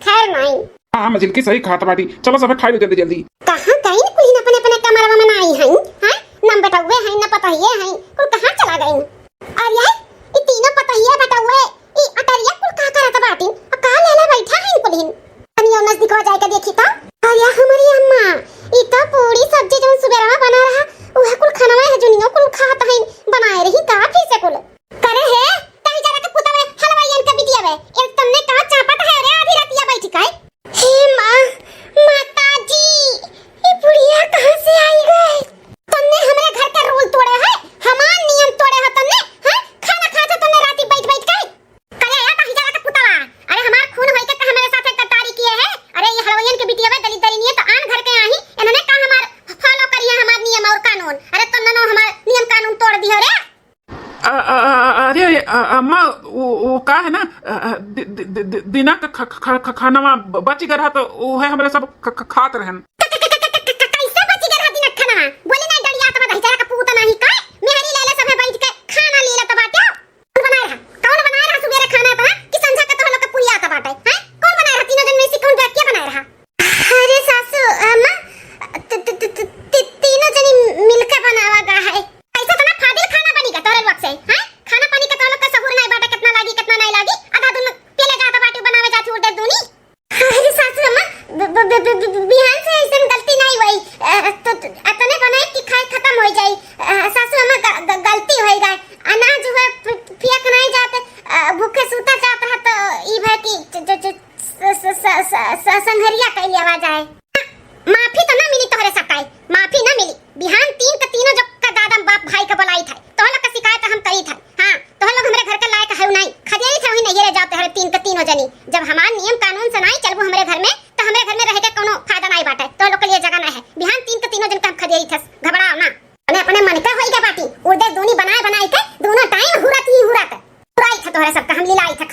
खैर नहीं। हाँ, मझिलकी सही खात बाटी, चलो सब खाई लो जल्दी जल्दी। कहाँ गई न कुलीन अपने अपने कमरवा में नाई हैं, हाँ? न बेटौवे हैं, न पतहिए हैं, कुल कहाँ चला गई? और ये, ई तीनों पतहिए बेटौवे ई अटरिया कुल का करत बाटिन? आ का लेले बैठा हईन कुलिन? तनी और नजदीकवा जाए के देखी त। अरे हमरी अम्मा, ई त पूरी सब्जी जौन सुबेरवा बना रहा, उहे कुल खनवा है जुनियो कुल खात हईन, बनाए रही का फिर से कुल? करे हे, कहीं जरा के पुतवे, हलवाइयन के बिटिया बे, एक तन्ने का चापत है रे आधी रातिया बैठी काहे? हे माँ, माता जी, ई बुढ़िया कहाँ से आई गई? तन्ने हमरे घर के रूल तोड़े है, हमार नियम तोड़े है तन्ने, हैं? खाना खात है तन्ने राती बैठ बैठ के? करे या कहीं जरा के पुतवा, अरे हमार खून होई के, के हमरे साथे गद्दारी किए है? अरे ये हलवाइयन के बिटिया बे दलित दलिनिये तो आन घर के आही, इन्होंने का हमार follow करिए हमार नियम और कानून? अरे तन्ने नो हमार नियम कानून तोड़ दियो रे। अ-, अ-, अ-, अरे, अ-, अम्मा, वो, वो का है ना, अ, अ, दि-, दि-, दि-, दि-, दिना का ख-, ख-, ख-, खानवा ब-, बची गया रहा, तो वो है, हमरे सब ख-, ख-, खात रहन। क-, क-, क-, क-, क-, क-, कैसे बची गया रहा दिना खानवा? बोले ना, डरिया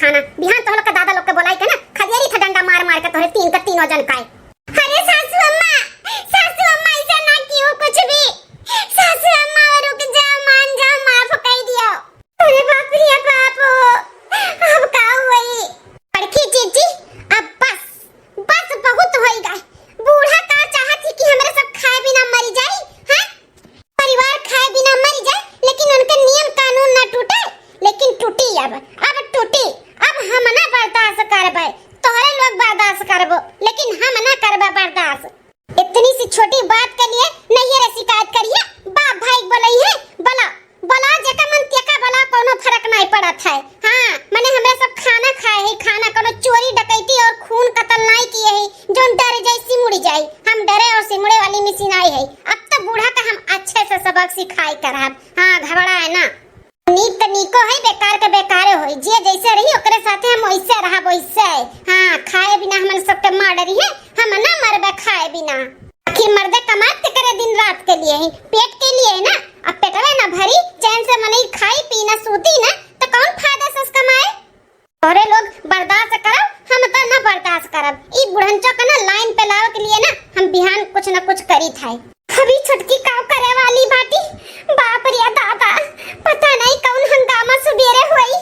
खाना। बिहान तोहरे लोग के दादा लोग के बोलाई के ना, खदेरी था डंडा मार मार के तोहरे तीन के तीनों जन का। अरे सासू अम्मा, सासू अम्मा, ऐसा ना कियो कुछ भी। सासू अम्मा, रुक जा, मान जा, माफ कई दियो। अरे बाप रे बाप हो, अब का होई? बड़की जीजी, अब बस, बस बहुत होई गए। बूढ़ा का चाहत ही कि हमरे सब खाए बिना मरी जाई, हैं? परिवार खाए बिना मरी जाए, लेकिन उनके नियम कानून ना टूटे, लेकिन टूटी अब, अब टूटी। अब हम ना बर्दाश्त करबे, तोहरे लोग बर्दाश्त करबो, लेकिन हम ना करबे बर्दाश्त। इतनी सी छोटी बात के लिए नैहरे शिकायत करिए, बाप भाई बोलई है, बोला, बोला जेका मन तेका बोला, कोनो फर्क नहीं पड़त है। हाँ, मने हमरे सब खाना खाए है, खाना कोनो चोरी डकैती और खून कत्ल नहीं किए है, जोन डरे जाए सिमुड़ी जाए। हम डरे और सिमुड़े वाली मिसिन आई है। अब तो बूढ़ा का हम अच्छे से सबक सिखाई करब। हाँ, घबराए ना। नीक त नीको है, बेकार के बेकारे होई। जे जैसे रही ओकरे साथे हम वैसे रहब, वैसे। हाँ, खाए बिना हमन सबके मार डरी है, हम ना मरबे खाए बिना। आखिर मर्दे कमात के करे दिन रात के लिए ही, पेट के लिए ना। अब पेटवे ना भरी, चैन से मनई खाई पी ना सूती ना, तो कौन फायदा से कमाए? अरे लोग बर्दाश्त करब, हम तो ना बर्दाश्त करब। ई बुढ़नचो के ना लाइन पे लावे के लिए ना हम बिहान कुछ ना कुछ करी था। अभी छोटकी काव करे वाली बाटी, बाप रे दादा, पता नहीं कौन हंगामा सुबेरे होई।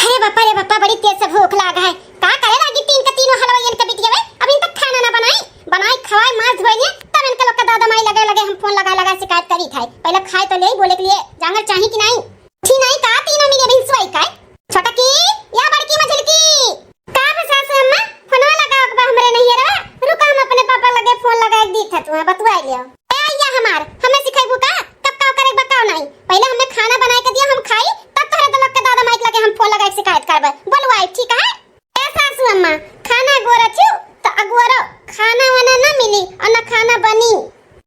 अरे बापा रे बापा, बड़ी तेज से भूख लाग है। का करे लागी तीन के तीनों हलवाइयन के बिटिया वे? अभी तक खाना ना बनाई, बनाई खवाई माज धोई है, तब इनके लोग के दादा माई लगे लगे हम फोन लगा लगा शिकायत करी था। पहले खाए तो ले, बोले के लिए जांगर चाही कि नहीं? उठी नहीं का, तीनों मिले बिन सोई का? छोटकी या बड़की मझिलकी? का बा सासू अम्मा, फोनवा लगाओ के बा हमरे नैहरवा। रुका हम अपने पापा लगे फोन लगाए दी था, तुम्हें बतुआ लियो। ए अइया हमार, हमें सिखाइबू का? कब का करे बा का नहीं? पहले हमें खाना बनाए के दिया, हम खाई, तब तोहरे दलक के दादा माइक लगे हम फोन लगाए के शिकायत करबे। बोलवाई, ठीक है? ए सासू अम्मा, खाना अगोरा छिउ त अगोरो, खाना वाना ना मिली और ना खाना बनी।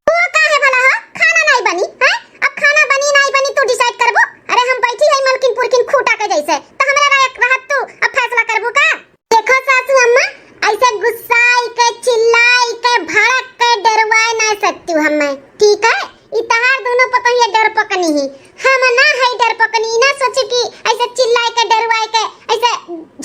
तू काहे भला हो? खाना नहीं बनी, हैं? अब खाना बनी नहीं बनी तू डिसाइड करबू? अरे हम बैठी है मलकिन पुरकिन खूटा के जैसे, त हमरा लायक रहत तू अब फैसला करबू का? देखो सासू अम्मा, ऐसे गुस्साई के, चिल्लाई के, भड़क के डरवाए ना सकती हूँ हमें, ठीक है? ई तहार दोनों पतोहिया डरपकनी ही, हम ना है डरपकनी। ई ना सोची कि ऐसे चिल्लाए के, डरवाए के, ऐसे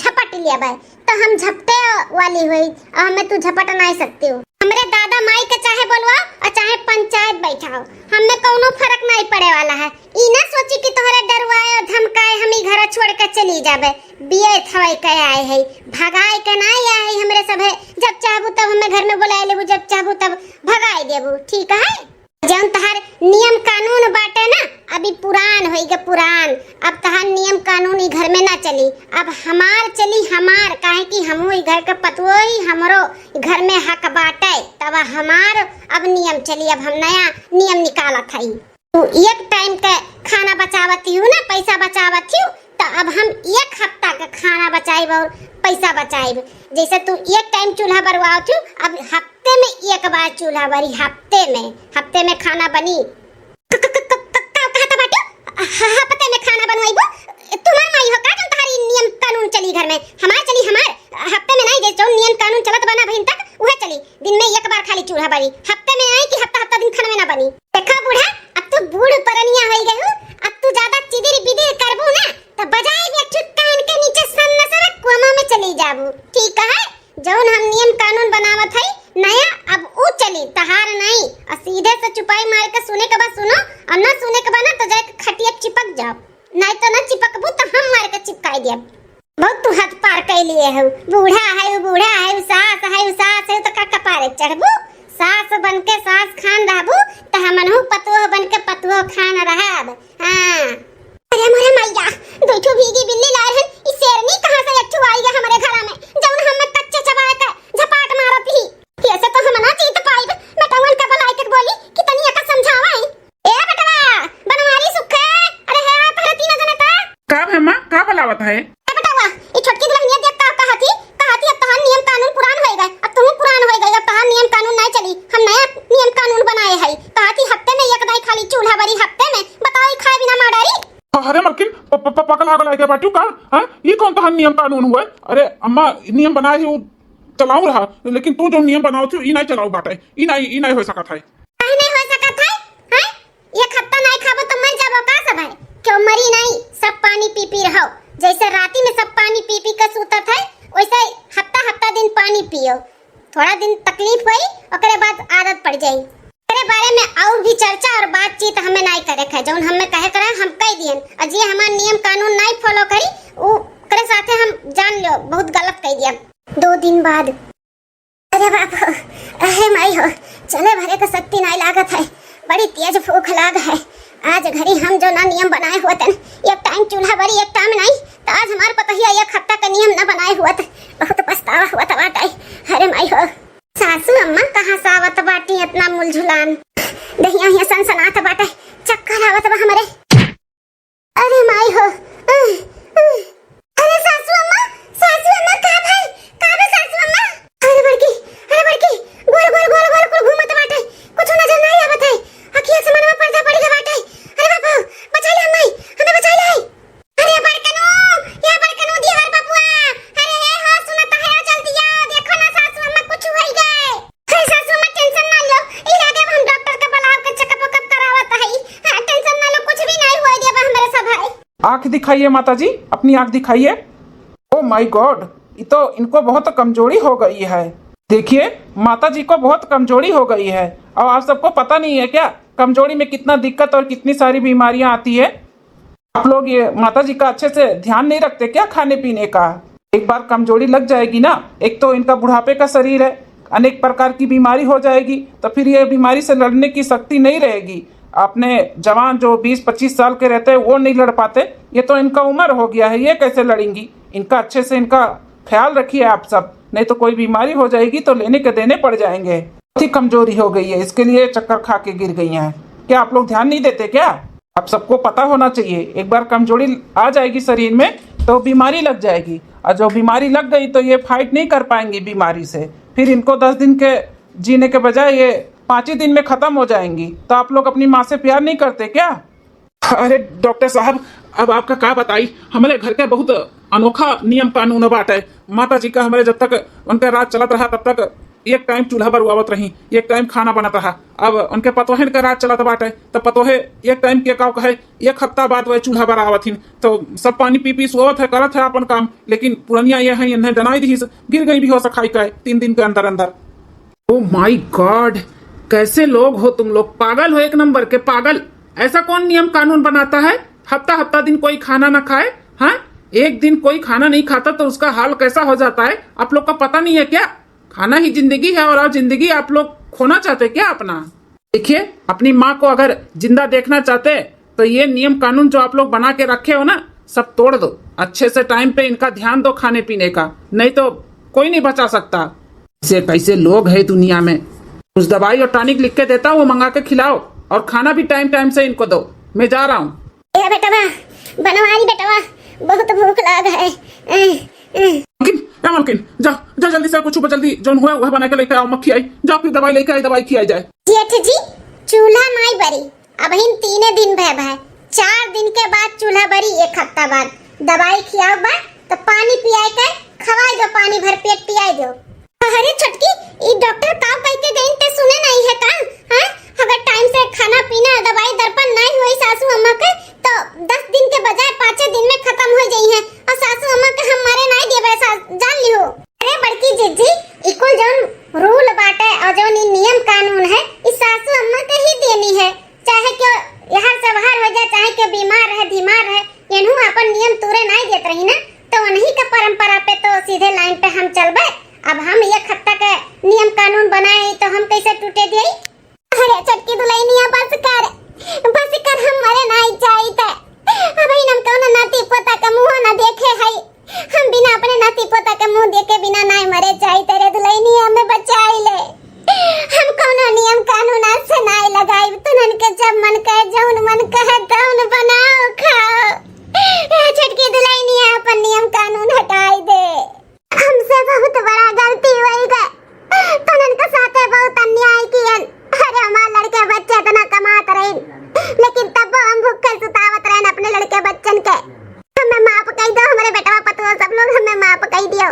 झपट लिया बा, तो हम झपटे वाली हुई और हमें तू झपट नहीं सकती हो। हमरे दादा माई के चाहे बोलवाओ और चाहे पंचायत बैठाओ, हमें कौनो फर्क नहीं पड़े वाला है। ई ना सोची कि तोहरे डरवाए और धमकाए हम ई घर छोड़ के चली जाबे। बिये थवाई के आए है, भगाए के नहीं आए है हमरे सब है। जब चाहबू तब हमें घर में बुलाए लेबू, जब चाहबू तब भगाए देबू, ठीक है? जौन तहार नियम कानून बाटे ना, अभी पुरान होई गे पुरान। अब तहार नियम कानून ई घर में ना चली, अब हमार चली, हमार, काहे कि हमहू ई घर के पतोही, हमरो ई घर में हक बाटे, तब हमार अब नियम चली, अब हम नया नियम निकालत हई। तू एक टाइम के खाना बचावत हू ना, पैसा बचावत हू, तो अब हम एक हफ्ता के खाना बचाइब और पैसा बचाइब। जैसे तू एक टाइम चूल्हा बरवावत हू, अब हफ्ते में एक बार चूल्हा बरी, हफ्ते में, हफ्ते में खाना बनी। क-, क-, क-, क-, क-, का कहत बाटू? ह-, हफ्ते में खाना बनवाइबू? तुम्हार माई हो का, जौन तहारी नियम कानून चली घर में? हमार चली हमार, हफ्ते में नहीं, जे जौन नियम कानून चलत बा ना बहिन तक, उहे चली। दिन में एक बार खाली चूल्हा बरी, हफ्ते में आई कि हफ्ता हफ्ता दिन खाना में ना बनी। देखा बूढ़ा, अब तू बूढ़ परनिया होई गहू, अब तू ज्यादा चिदिर बिदिर करबू ना, त बजाए भी अच्छू कान के नीचे सन्न सर कोमा में चली जाबू, ठीक है? जौन हम नियम कानून बनावत हई नया, अब ऊ चली, तहार नहीं। और सीधे से चुपाई मार के सुने के बा सुनो, और ना सुने के बा ना तो जाके खटिया चिपक जाओ, नहीं तो ना चिपकबू तो हम मार के चिपकाई देब। बहुत तू हद पार कर लिए हो, बूढ़ा है, बूढ़ा है, सास है, सास है, तो का कपारे चढ़बू? सास बन के सास खान रहबू, तो हमनहू पतोह बन के पतोह खान रहब। हाँ। अरे मोरे मैया, दो ठो भीगी बिल्ली लाए हन, ई शेरनी कहाँ से अच्छू आई है हमारे घरा में, जौन हमें कच्चे चबाए के झपाट मारत ही। ऐसे तो हम ना जीत पाइब, बेटवन का बुलाई के बोली कि तनी एका समझावा है। ए बेटवा, बनवारी सुखे, अरे हे, तोहरे तीन जने ता। का भे माँ, का बुलावत है? ए बेटवा, ई छोटकी दुल्हनिया देख का कहत ही, कहत ही अब तहार नियम कानून पुरान होए गए, अब तू पुरान होए गए, अब तहार नियम कानून नहीं चली, हम नया नियम कानून बनाए है। कहत ही हफ्ते में एक दाई खाली चूल्हा बरी, हफ्ते में, बताओ ई खाए बिना मार डारी। अरे मलकिन, प-, प-, प-, पगला गला के बाटू का? हाँ? ई कौन तहार नियम कानून हुआ? अरे अम्मा, नियम बनाए है वो चलाऊ रहा, लेकिन तू जो नियम बनाओ थी, ई नहीं चलाऊ बाटे, ई नहीं, ई नहीं हो सकत है। काहे नहीं हो सकत है? हैं? एक हफ्ता नहीं खाबो तो मर जाबो का सब है? क्यों मरी नहीं? सब पानी पी पी रहो। जैसे राती में सब पानी पी पी के सूतत है, वैसे हफ्ता हफ्ता दिन पानी पियो। थोड़ा दिन तकलीफ होई, ओकरे बाद आदत पड़ जाई। एकरे बारे में और भी चर्चा और बातचीत हमें नाई करे के है। जौन हमें कहे के रहे, हम कह दियन। और जे हमार नियम कानून नाई follow करी, उ-, ओकरे साथे हम जान लो बहुत गलत कह दिया। दो दिन बाद, अरे बाप हो, अहे माई हो, चले भरे के शक्ति नाई लागत है, बड़ी तेज भूख लाग है। आज घरी हम जो ना नियम बनाए हुए तन, एक टाइम चूल्हा बरी, एक टाइम नाई, तो आज हमार पतोहिया एक हफ्ता का नियम ना बनाए हुआ त, बहुत पछतावा हुआ त बाटे। अरे माई हो, सासू अम्मा कहाँ से आवत बाटी इतना मुलझुलान? दहिया हिया सनसनात बाटे, चक्कर आवत बा हमरे। अरे माई हो, अह, अह। अरे सासू अम्मा, सासू अम्मा, का भाई, का बा सासू अम्मा? अरे बड़की, अरे बड़की, गोल गोल गोल गोल कुल घूमत बाटे, कुछ नजर नहीं आवत है, अखिया से मनवा पर्दा पड़ गया बाटे। अरे बाप हो, बचाई ले माई, हमें बचाई ले। अरे बड़कनू, या बड़कनू दिहर बबुआ, अरे हे हो, सुनत है, जल्दी आओ, देखो ना सासू अम्मा कुछ होई गए। हे सासू अम्मा, tension ना लो, ई लागे हम डॉक्टर के बुलाव के checkup वेकअप करावत हई। हाँ, tension ना लो, कुछ भी नहीं होई देबा हमरे सब है। आँख दिखाइए माता जी, अपनी आँख दिखाइए। Oh my God, ये तो इनको बहुत कमजोरी हो गई है। देखिए, माता जी को बहुत कमजोरी हो गई है। और आप सबको पता नहीं है क्या, कमजोरी में कितना दिक्कत और कितनी सारी बीमारियां आती है। आप लोग ये माता जी का अच्छे से ध्यान नहीं रखते क्या खाने पीने का? एक बार कमजोरी लग जाएगी ना, एक तो इनका बुढ़ापे का शरीर है, अनेक प्रकार की बीमारी हो जाएगी, तो फिर ये बीमारी से लड़ने की शक्ति नहीं रहेगी। अपने जवान जो बीस पच्चीस साल के रहते हैं, वो नहीं लड़ पाते। ये तो इनका उम्र हो गया है, ये कैसे लड़ेंगी? इनका अच्छे से इनका ख्याल रखिए आप सब, नहीं तो कोई बीमारी हो जाएगी तो लेने के देने पड़ जाएंगे। बहुत ही कमजोरी हो गई है, इसके लिए चक्कर खा के गिर गई हैं। क्या आप लोग ध्यान नहीं देते क्या? आप सबको पता होना चाहिए, एक बार कमजोरी आ जाएगी शरीर में तो बीमारी लग जाएगी, और जो बीमारी लग गई तो ये fight नहीं कर पाएंगी बीमारी से। फिर इनको दस दिन के जीने के बजाय ये पाँच ही दिन में खत्म हो जाएंगी। तो आप लोग अपनी माँ से प्यार नहीं करते क्या? अरे डॉक्टर साहब, अब आपका का बताई, हमरे घर के बहुत अनोखा नियम कानून बाटे। माता जी का हमरे जब तक उनका राज चलत रहा तब तक एक टाइम चूल्हा बरुआवत रही, एक टाइम खाना बनत रहा। अब उनके पतोहन का राज चलत बाटे, तो पतोहे एक टाइम के काव कहे, एक हफ्ता बाद वह चूल्हा बरावत हिन, तो सब पानी पी पी सोवत है, करत है अपन काम। लेकिन पुरनिया ये है, इन्हें डनाई दी, गिर गई भी हो सखाई का तीन दिन के अंदर अंदर। Oh my God, कैसे लोग हो तुम लोग, पागल हो एक नंबर के पागल। ऐसा कौन नियम कानून बनाता है, हफ्ता हफ्ता दिन कोई खाना ना खाए? हाँ, एक दिन कोई खाना नहीं खाता तो उसका हाल कैसा हो जाता है, आप लोग का पता नहीं है क्या? खाना ही जिंदगी है और जिंदगी आप लोग खोना चाहते क्या अपना? देखिए, अपनी माँ को अगर जिंदा देखना चाहते तो ये नियम कानून जो आप लोग बना के रखे हो ना, सब तोड़ दो। अच्छे से टाइम पे इनका ध्यान दो खाने पीने का, नहीं तो कोई नहीं बचा सकता। ऐसे कैसे लोग हैं दुनिया में? कुछ दवाई और टॉनिक लिख के देता हूँ, वो मंगा के खिलाओ, और खाना भी टाइम टाइम से इनको दो। मैं जा रहा हूँ। ए बेटवा, बनवारी बेटवा, बहुत भूख लाग है। ए, ए। मालकिन, ए मालकिन, जा, जा जल्दी से कुछ जल्दी जौन हुआ वह बना के लेके आओ, मक्खी आई, जा फिर दवाई लेके आई, दवाई खियाई जाए। जेठ जी, चूल्हा नाई बरी, अबहिन तीने दिन भय भय, चार दिन के बाद चूल्हा बरी, एक हफ्ता बाद दवाई खियाओ बा, तो पानी पियाए के खवाई दो, पानी भर पेट पियाए दो। अरे छोटकी, ई डॉक्टर का कह के गईन ते सुने नहीं है का? हाँ, अगर टाइम से खाना पीना दवाई दर्पण नहीं हुई सासू अम्मा के, तो दस दिन के बजाय पाँचे दिन में खत्म हो जाई है, और सासू अम्मा के हम मरे नहीं देवे, सा-, जान लिहो। अरे बड़की जिज्जी, ई कुल जौन रूल बाटे और जौन ई नियम कानून है, ई सासू अम्मा के ही देनी है। चाहे क्यों यहाँ से बाहर हो जाए, चाहे क्यों बीमार रहे, बीमार रहे, इन्हू अपन नियम तूरे नाई देत रही ना, तो उन्हीं के परंपरा पे तो सीधे लाइन पे हम चलबे। अब हम एक हफ्ता के नियम कानून बनाए तो हम कैसे टूटे दिए? अरे छोटकी दुल्हनिया, बस कर, बस कर, हम मरे नाई चाहित। अब हम कौनो नाती पोता के मुंह ना देखे हई। हम बिना अपने नाती पोता के मुंह देखे बिना नाय मरे चाहित रे दुल्हनिया, हमें बचाई ले। हम कौनो नियम कानून आज से नाय लगाइब। तुनन के जब मन कहे, जौन मन कहे, तौन बनाओ, खाओ। ए छोटकी दुल्हनिया, अपन नियम कानून हटाई दे। हमसे बहुत बड़ा गलती होई गए। तुनन के साथे बहुत अन्याय कियन। अरे हमार लड़के बच्चे इतना कमात रहे, लेकिन तब हम भूखे सुतावत रहन अपने लड़के बच्चन के। हमें माफ कई दो, हमरे बेटवा पतोह सब लोग हमें माफ कई दियो।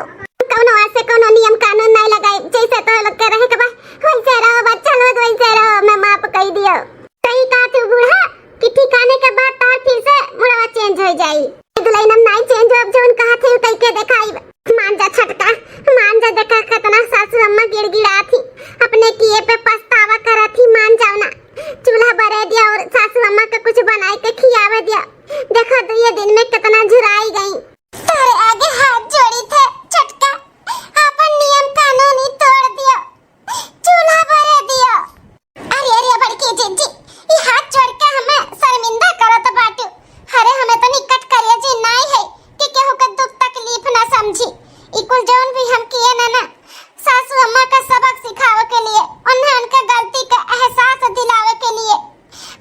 कौनो ऐसे कौनो नियम कानून नहीं लगाई, जैसे तो लोग के रहे के बा वैसे रहो, बच्चा लोग वैसे रहो, हमें माफ कई दियो। सही कहा तू बूढ़ा कि ठीक आने के बाद तार फिर से मुड़वा change हो जाई। दुल्हन हम नहीं change हो, कहत है उतई के देखाई। मान जा छोटका, मान जा, देखा कितना सासू अम्मा गिड़गिड़ात ही, अपने किए पे पछतावा करत ही, मान जाओ ना। चूल्हा बरे दिया और सासू अम्मा के कुछ बनाए के खियावे दिया। देखा दुए दिन में कितना झुराई गई। तोरे आगे हाथ जोड़ी थे छोटका, अपन नियम कानून ही तोड़ दियो, चूल्हा बरे दियो। अरे, अरे, बड़की जिज्जी, ई हाथ जोड़ के हमें शर्मिंदा करत बाटू। अरे, हमें तो निकट करे जी नाई है कि केहू के दुख तकलीफ ना समझी। ई कुल जौन भी हम किए ना, ना, सासू अम्मा का सबक सिखावे के लिए, उन्हें उनके गलती का एहसास दिलावे के लिए।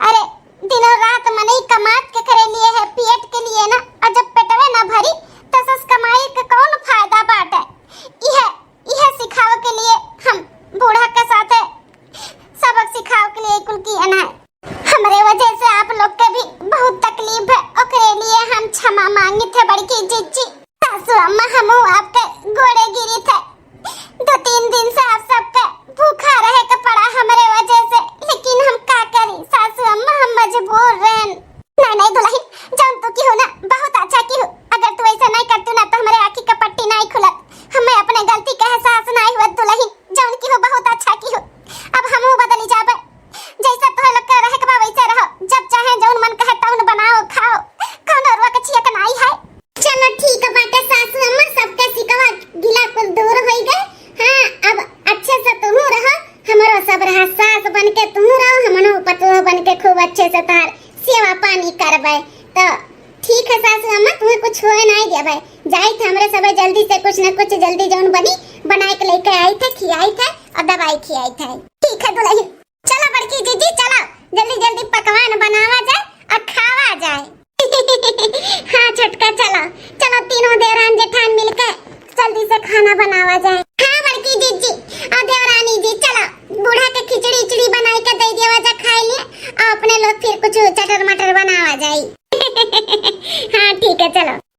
अरे, दिनों रात मनई कमात के करे लिए है, पेट के लिए ना, और जब पेटवे ना भरी, तो सस कमाई के कौन फायदा बाटे? यह, यह सिखावे के लिए हम बूढ़ा के साथे सबक सिखावे के लिए कुल किए ना है। हमरे वजह से आप लोग के भी बहुत तकलीफ है, ओकरे लिए हम क्षमा मांगित है बड़की जिज्जी। सासू अम्मा, हमहू आपके गोड़े गिरी थे। दो तीन दिन से आप सबके भूखा रहे के पड़ा हमरे वजह से, लेकिन हम का करी सासू अम्मा, हम मजबूर रहन। नहीं, नहीं दुल्हन, जौन तू की हो ना, बहुत अच्छा की हो। अगर तू ऐसा नहीं करतू ना तो हमरे आँखी का पट्टी नहीं खुलत। हमें अपने गलती का एहसास नहीं हुआ दुल्हन, जौन की हो बहुत अच्छा की हो। अब हमहू बदली जाबे। जैसा तोहर लोग के रहे के बा वैसे रहो, जब चाहे जौन मन कहे तौन बनाओ खाओ, कौनो रुआ के छिया के नाई है। चलो ठीक बाटे सासू अम्मा, सबके सिकवा गिला कुल दूर होई गए। हाँ, अब अच्छे से तुहू रहो, हमरो सब रहा, सास बन के तुहू रहो, हमनो पतोह बन के खूब अच्छे से तोहार सेवा पानी करबे। तो ठीक है सासू अम्मा, तुम्हें कुछ होए नाई देबे। जाई थे हमरे सबे जल्दी से कुछ न कुछ जल्दी जौन बनी बनाए के लेके आई थे, खियाई थे और दवाई खियाई थे। ठीक है दुल्हन। चलो बड़की जीजी, चलो जल्दी जल्दी पकवान बनावा जाए और खावा जाए। हाँ छोटका, चलो, चलो तीनों देवरान जेठान मिलके जल्दी से खाना बनावा जाए। हाँ बड़की जीजी और देवरानी जी, चलो बूढ़ा के खिचड़ी उचड़ी बनाई के दे देवा जा खाए लिए, और अपने लोग फिर कुछ चटर मटर बनावा जाए। हाँ ठीक है, चलो।